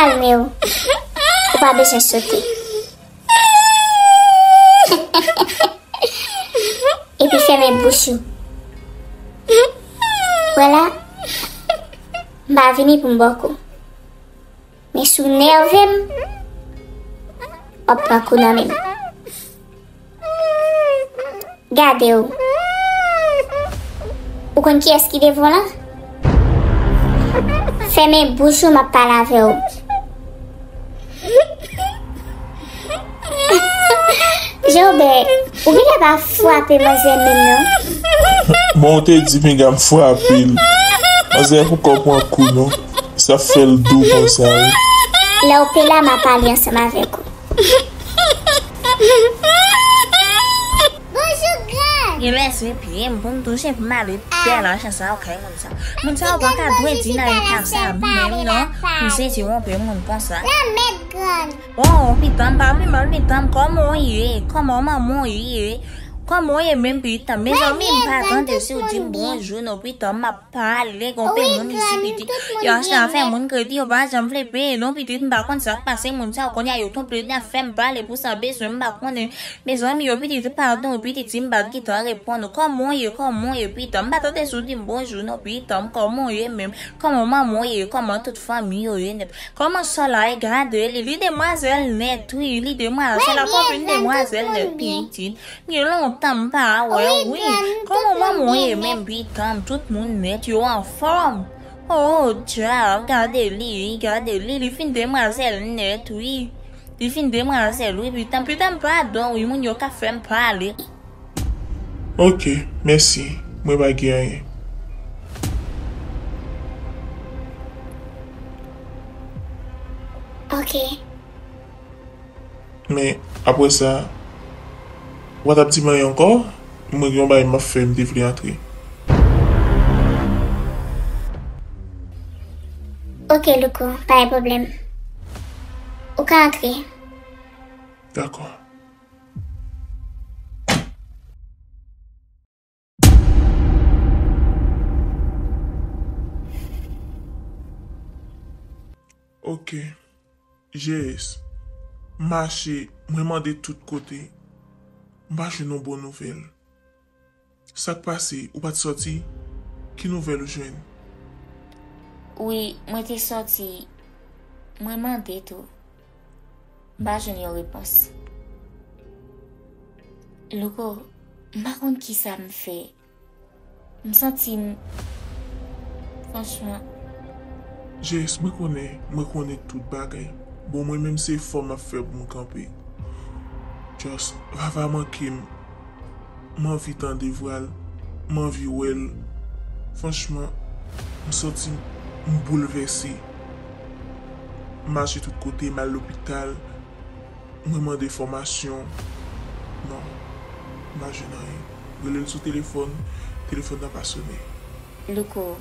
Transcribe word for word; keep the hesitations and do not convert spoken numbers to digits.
Kalme w. Ou pa bezwen sote. Epi fèmen bouch ou. Vwala. M pa vini pou m ba w kou. Men si w nève m, w ap pran kou nan men m. Gade w. Ou konn kiyès ki devan w lan? Fèmen bouch ou, m ap pale avè w. Jobè, ou genlè pa frape manzè menm non. Bon, ou te di pinga m frape l. Manzè poko pran kou non. Sa fè l dou konsa wi. Lè w pè la, m a pale ansanm avèk ou. Bonjou, gran. Gen lè se pye m pou m touche pou m ale pè nan chan sa, ok, moun sa. Moun sa yo pa ka dwe di nan eta sa menm non. M sezi wonpe moun konsa. Lanmèd, gran. Oh, pitan m, pa vle mal pitan m, kòman w ye? Kòman manman w ye? Kòman w ye menm pitan m? Mezanmi, m pa tande si w di m bonjou non, pitan m, m ap pale, gon pe moun isi pitit. Yo achte afè moun kredi, yo pa janm vle peye non pitit, m pa konn sa k pase moun sa yo, kounye a yo tonbe nan fè m pale pou sa bezwen, m pa konnen. Mezanmi, yo pitit, padon, pitit, si m pa t gentan reponn ou, kòman w ye, kòman w ye, pitan m, m pa tande si w di m bonjou non, pitan m, kòman w ye menm, kòman manman w ye, kòman tout fanmi yo ye nèt, kòman sè w la ye, gade li, li demwazèl nèt wi, li demwazèl, la pwòp, li demwazèl nèt, pitit. Gen lontan m pa wè w wi. Kòman manman w ye menm pitan m, tout moun nèt yo anfòm. Oh, djab, gade li, gade li, li fin demwazèl nèt wi. Li fin demwazèl wi, pitan m, pitan m, padon wi, moun yo ka fè m pale. Ok, mèsi, mwen pa gen anyen. Ok. Men, apre sa, ou pa t ap di m anyen ankò, mwen gen yon bagay m ap fè, m te vle antre. Ok, Louko, pa gen pwoblèm. Ou ka antre. Dakò. Ok. G S, m mache, mwen mande tout kote. M pa jwenn yon bon nouvèl. Sa k pase? Ou pa t sòti? Ki nouvèl ou jwenn? Wi, mwen te sòti. Mwen mande tou. M pa jwenn yon repons. Louko, m pa konn kisa m fè. M santi m, franchman. G S, mwen konnen, mwen konnen tout bagay. Bon, mwen menm se efò m ap fè pou m kanpe. Just, Vava manke m. M anvi tande vwa l. M anvi wè l. Franchman, m santi m boulvèse. M mache tout kote, m al lopital. Mwen mande enfòmasyon. Non, m pa jwenn anyen. Rele l sou telefòn, telefòn nan pa sonnen. Louko,